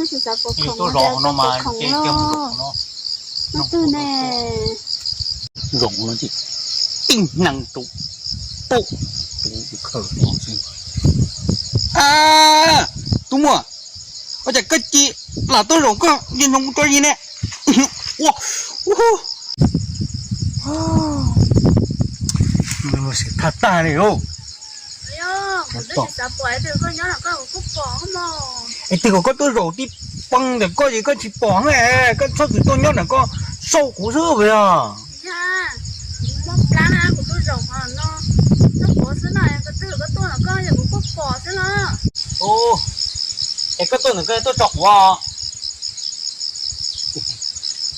Tus twg xav pom khoom no, no twg ne. Zoo no ces tib neeg rau pem tus khaws no xwb. Tus muam, ua cas koj cia li lam tuaj zaum koj yeej hnov kuv tso zis ne? Ua, xav thaj tag li lauj. Es twg kom koj tuaj zaum tib peb ntawm koj ces koj tsis pom, koj txhob txwm tuaj nyob ntawm koj sau kuv xwb os. Es koj tuaj ntawm koj tuaj tso quav.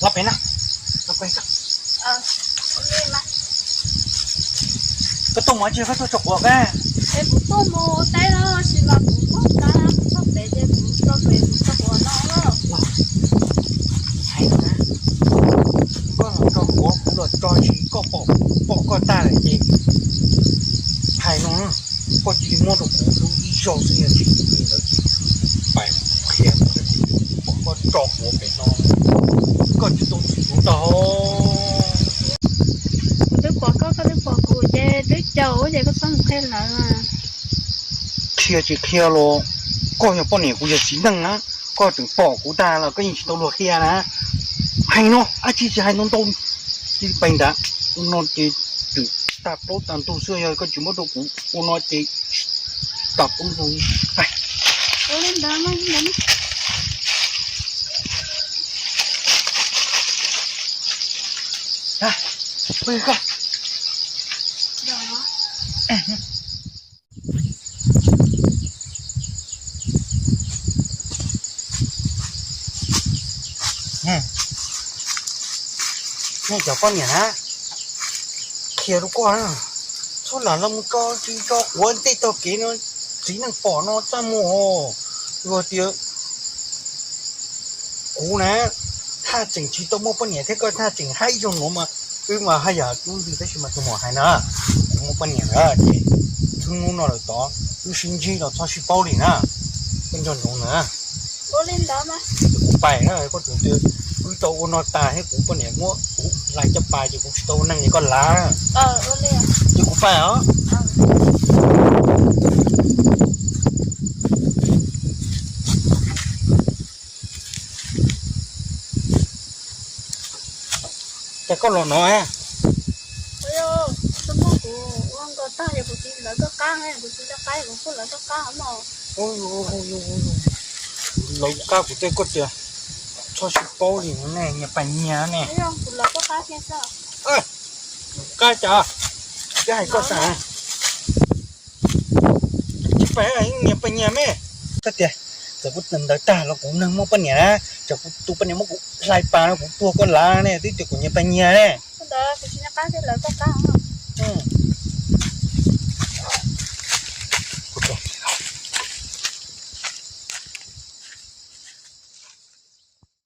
Los pem na, koj tuaj mus tsis koj tuaj tso quav koj. Hais no na, koj los tso quav kuv los tso tsis, koj pom, pom koj tag lawm ces hais no, koj cia li muab rau kuv lub ib zaug xwb, yog tsis li ntawd ces pais qhia kuv tias pom koj tso quav pem no, koj tsis tau txwm kuv tau. Kuv twb pom koj, koj twb pom kuv ces twb caum ces koj txhob mus qhia lawv. Qhia tsis qhia los koj yog poj niam kuv yog txiv neej na, koj tseem pom kuv tag los koj yeej tsis tau luag qhia na. Hais no dab tsi tsis hais ntau ntau, cia li pais ntag. Ua no ces tseem tag plaub tag ntug xwb, yog koj tsis muab rau kuv ua no ces tag plaub ntug. Nej cov poj niam na, qhia rau koj na, txhob lam los mus tso tsis tso quav tej tog kev no, txiv neej pom no txaj muag os. Luag tias kuv na, thaj tseem tsis tau muaj poj niam thiab koj thaj tseem hais ib zaug no mas, wb mas haj yam tub ntxwg tab sis mas tus muam hais na, kuv muaj poj niam lawm ces txhua hnub no lawm tod wb sib ntsib los txhob sib paub li na, koj nco ntsoov na. Kuv pais na, koj tseem tias wb tau ua no tas thiab kuv poj niam muab kuv hlais caj pas ces kuv tsis tau ua neeg li koj lav. Ces kuv pais os. Cas koj los no? Kuv muab kuv ua nkaus tag ces kuv tsis lawv koj qab, kuv tsis nco qab kuv kuj lawv koj qab mog. Lawv qab kuv tej koj tias txhob sib paub li ne, nyias pais nyias ne. Qab cas, koj hais koj tas. Tsis pais, nyias pais nyias me. Koj tias txawm kuv ntawd tag los kuv neeg muaj poj niam na, txawm kuv tus poj niam muab kuv hlais pas no kuv tuag koj lav ne, twb tias kuv nyias pais nyias ne.